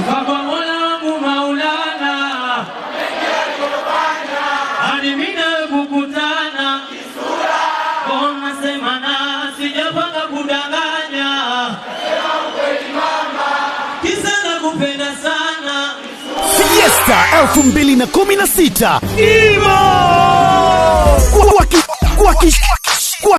Kwa Mola wangu Maulana, hadi mimi nawe kukutana, nasema na sijapanga kudanganya, kisa nakupenda sana. Fiesta 2016 Imo kwa ki, kwa ki,